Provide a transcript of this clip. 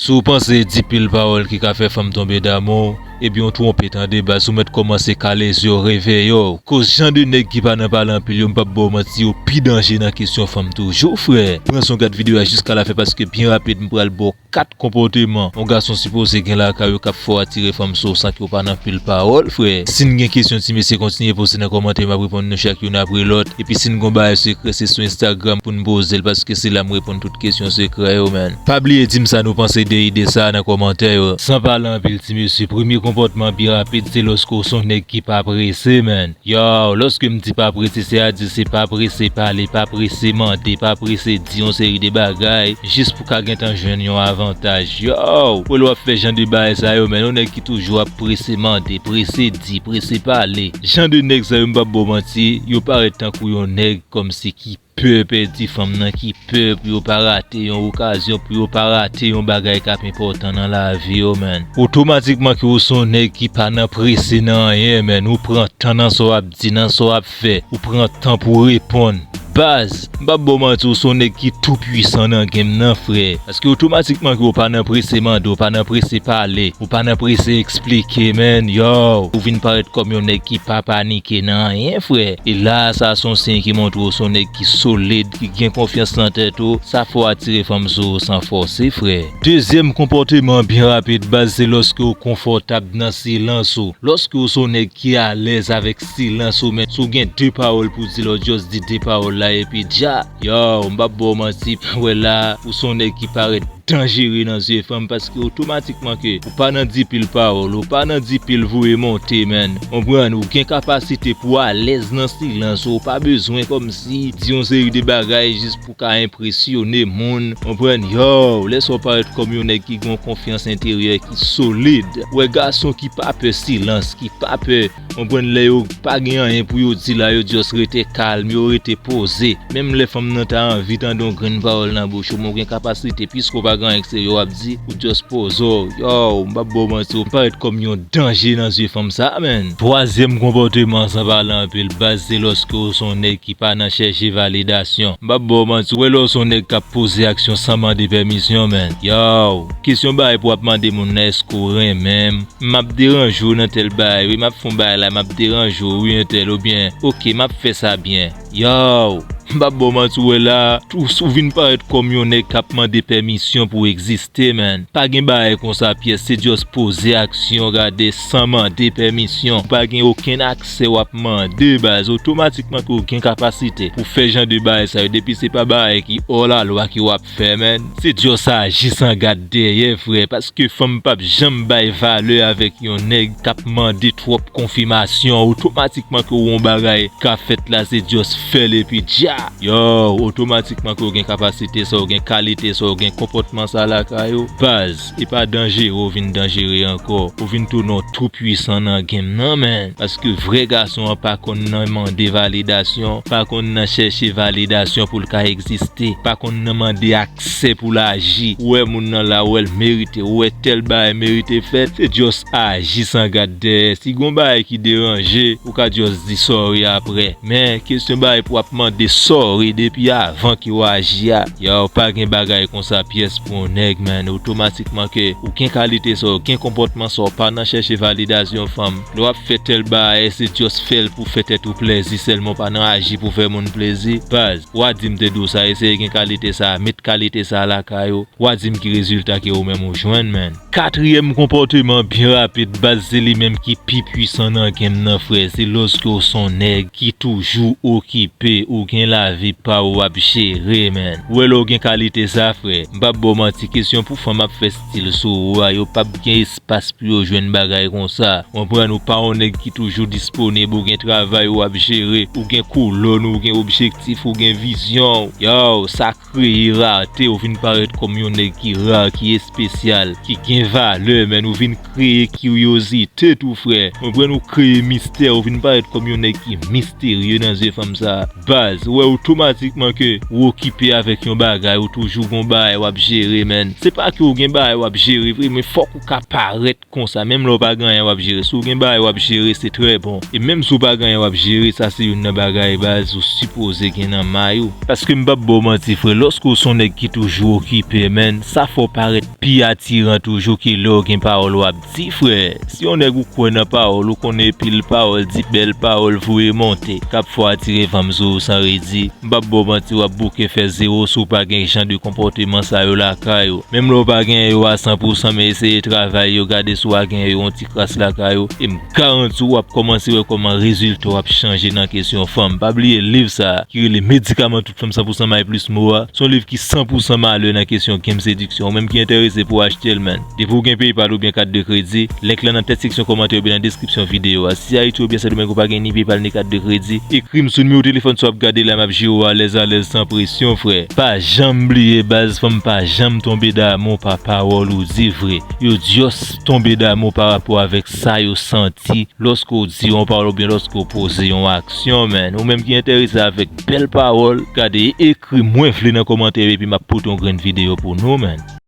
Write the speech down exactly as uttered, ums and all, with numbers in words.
Si w panse di pil pawòl ki ka fè fanm tonbe damou w, ebyen w twonpe tande baz, ou mèt kòmanse kale zye w, reveye w. Koz jan de nèg ki pa nan pale anpil yo, m p ap ba w manti, yo pi danje nan kesyon fanm toujou, frè. Pran son gad videyo a jiska lafen paske byen rapid m pral ba w kat konpòteman yon gason sipoze gen lakay ou k ap fè w atire fanm sou ou san ke w pa nan pil pawòl, frè. Si n gen kesyon ti mesye, kontinye poze nan kòmantè, m ap reponn nou chak youn apre lòt. Epi si n gon bagay sekrè, se sou Instagram pou n poze l, paske se la m reponn tout kesyon sekrè yo, man. Pa bliye di m sa nou panse de ide sa a nan kòmantè yo. San pale anpil, ti mesye, premye konpòtman byen rapid, se lòske w se yon nèg ki pa prese, man. Yow, lòske m di pa prese, se a di se pa prese pale, pa prese mande, pa prese di yon seri de bagay, jis pou ka gentan jwenn yon avantaj. Yow, wè lè w ap fè jan de bagay sa yo, man, yon nèg ki toujou ap prese mande, prese di, prese pale. Jan de nèg sa yo, m p ap ba w manti, yo parèt tankou yon nèg kòmsi ki pè pèdi fanm nan, ki pè pou yo pa rate yon okazyon, pou yo pa rate yon bagay k ap enpòtan nan lavi yo, man. Otomatikman ke w se yon nèg ki pa nan prese nan anyen, man. Ou pran tan nan sa w ap di, nan sa w ap fè. Ou pran tan pou w reponn. Baz, m p ap ba w manti, w se yon nèg ki tou pwisan nan game nan, frè. Paske otomatikman ke w pa nan prese mande, w pa nan prese pale, w pa nan prese eksplike, man. Yow, ou vin parèt kòm yon nèg ki pa panike nan anyen, frè. E la a, sa se yon siy ki montre w se yon nèg ki solid, ki gen konfyans nan tèt ou. Sa fè w atire fanm sou ou san fòse, frè. Dezyèm konpòteman byen rapid, baz, se lòske w konfòtab nan silans ou. Lòske w se yon nèg ki alèz avèk silans ou, men si w gen de pawòl pou di, lè w just di de pawòl la, epi dja, yow, m p ap ba w manti, wè la, ou se yon nèg ki parèt danjere nan zye fanm, paske otomatikman ke ou pa nan di pil pawòl, ou pa nan di pil voye monte, man. Konprann, ou gen kapasite pou alèz nan silans ou, ou pa bezwen kòmsi di yon seri de bagay jis pou ka enpresyone moun. Konprann, yow, lè sa w parèt kòm yon nèg ki gen yon konfyans enteryè ki solid. Wè gason ki pa pè silans, ki pa pè, konprann, lè yo pa gen anyen pou yo di la, yo just rete kalm, yo rete poze. Menm lè fanm nan ta anvi tande yon grenn pawòl nan bouch ou, men w gen kapasite, piske w pa gen anyen k serye w ap di, ou just poze w. Yow, m p ap ba w manti, w parèt kòm yon danje nan zye fanm sa, man. Twazyèm konpòteman, san pale anpil, baz, se lòske w se yon nèg ki pa nan chèche validasyon. M p ap ba w manti, w wè lè w se yon nèg k ap poze aksyon san mande pèmisyon, man. Yow, kesyon bagay pou w ap mande moun nan, èske w renmen m? M ap deranje w nan tèl bagay, wi, m ap fè yon bagay la, m ap deranje w, wi, entèl, oubyen, oke, m ap fè sa byen. Yow, m p ap ba w manti, w wè la, ou, ou vin parèt kòm yon nèg k ap mande pèmisyon pou egziste, man. Pa gen bagay konsa pyès, se just poze aksyon, gade, san mande pèmisyon. Pa gen okenn aksè w ap mande, baz. Otomatikman ke w gen kapasite pou fè jan de bagay sa yo, depi se pa bagay ki hors la loi ke w ap fè, man. Se just aji san gad dèyè, frè, paske fanm p ap janm bay valè avèk yon nèg k ap mande twòp konfimasyon. Otomatikman ke w wè yon bagay ka fèt la, se just fè l epi dja. Yow, otomatikman ke w gen kapasite sa, w gen kalite sa, w gen konpòtman sa lakay ou, baz, e pa danjere w vin danjere ankò. Ou vin tounen yon tou pwisan nan game nan, man. Paske vrè gason an pa konn nan mande validasyon, pa konn nan chèche validasyon pou l ka egziste, pa konn nan mande aksè pou l aji. Ou wè moun nan la, ou wè l merite, ou wè tèl bagay merite fèt, se just aji san gad dèyè. Si gon bagay ki deranje, ou ka just di sorry apre. Men, kesyon bagay pou w ap mande sorry depi avan ke w aji a. Yow, pa gen bagay konsa pyès pou yon nèg, man. Otomatikman ke ou gen kalite sa, ou gen konpòtman sa, ou pa nan chèche validasyon fanm. Lè w ap fè tèl bagay, se just fè l pou fè tèt ou plèzi sèlman, ou pa nan aji pou fè moun plezi. Baz, w a di m te di w sa, eseye gen kalite sa, met kalite sa lakay ou. W a di m ki rezilta ke ou menm ou jwenn, man. Katriyèm konpòteman byen rapid, baz, se li menm ki pi pwisan nan game nan, frè. Se lòske w se yon nèg ki toujou okipe, ou gen lavi pa w w ap jere, man. Ou wè lè w gen kalite sa, frè. M p ap ba w manti, kesyon pou fanm ap fè stil sou ou a, yo p ap gen espas pou yo jwenn bagay konsa. Konprann, ou pa yon nèg ki toujou disponib, ou gen travay ou ap jere, ou gen kolòn, ou gen objektif, ou gen vizyon. Yow, sa kreye rate, ou vin parèt kòm yon nèg ki ra, ki espesyal, ki gen valè, man. Ou vin kreye kiryozite tou, frè. Konprann, ou kreye mistè, ou vin parèt kòm yon nèg ki misterye nan zye fanm sa. Baz, ou wè otomatikman ke ou okipe avèk yon bagay, ou toujou gon bagay w ap jere, menn. Se pa ke ou gen bagay w ap jere vre, men fòk ou ka parèt konsa. Menm lè w pa gen anyen w ap jere, si w gen bagay w ap jere, se trè bon. E menm si w pa gen anyen w ap jere, sa se youn nan bagay baz ou sipoze gen nan may ou. Paske m p ap ba w manti, frè, lòske w se yon nèg ki toujou okipe, menn, sa fè w parèt pi atiran toujou ke lè w gen pawòl w ap di, frè. Si yon nèg ou kwè nan pawòl, ou konnen pil pawòl, di bèl pawòl, voye monte, k ap fè w atire fanm sou ou san redi, m p ap ba w manti, w ap bouke fè zewo si w pa gen jan de konpòteman sa yo lakay ou. Menm lè w pa gen yo a san pou san, men eseye travay yo, gade si w a gen yo yon ti kras lakay ou. E m garanti w, w ap kòmanse wè kòman rezilta w ap chanje nan kesyon fanm. Pa bliye liv sa a ki rele Medikaman Tout Fanm san pou san May Plis Mo a. Se yon liv ki san pou san malè nan kesyon game sediksyon. Ou menm ki enterese pou achte l, menn. Depi w gen PayPal oubyen kat de kredi, link lan nan tèt seksyon kòmantè oubyen nan deskripsyon videyo a. Si Ayiti oubyen Sendomeng ou pa gen ni PayPal ni kat de kredi, ekri m sou nimewo telefòn sa w ap gade la, m ap jere w alèz alèz san presyon, frè. Pa janm bliye baz, fanm pa janm tonbe damou pa pawòl ou di vre. Yo just tonbe damou pa rapò avèk sa yo santi lòske w di yon pawòl oubyen lòske w poze yon aksyon, menn. Ou menm ki enterese avèk bèl pawòl, gade, ekri mwen vle nan kòmantè yo epi m ap pote yon grenn videyo pou nou, menn.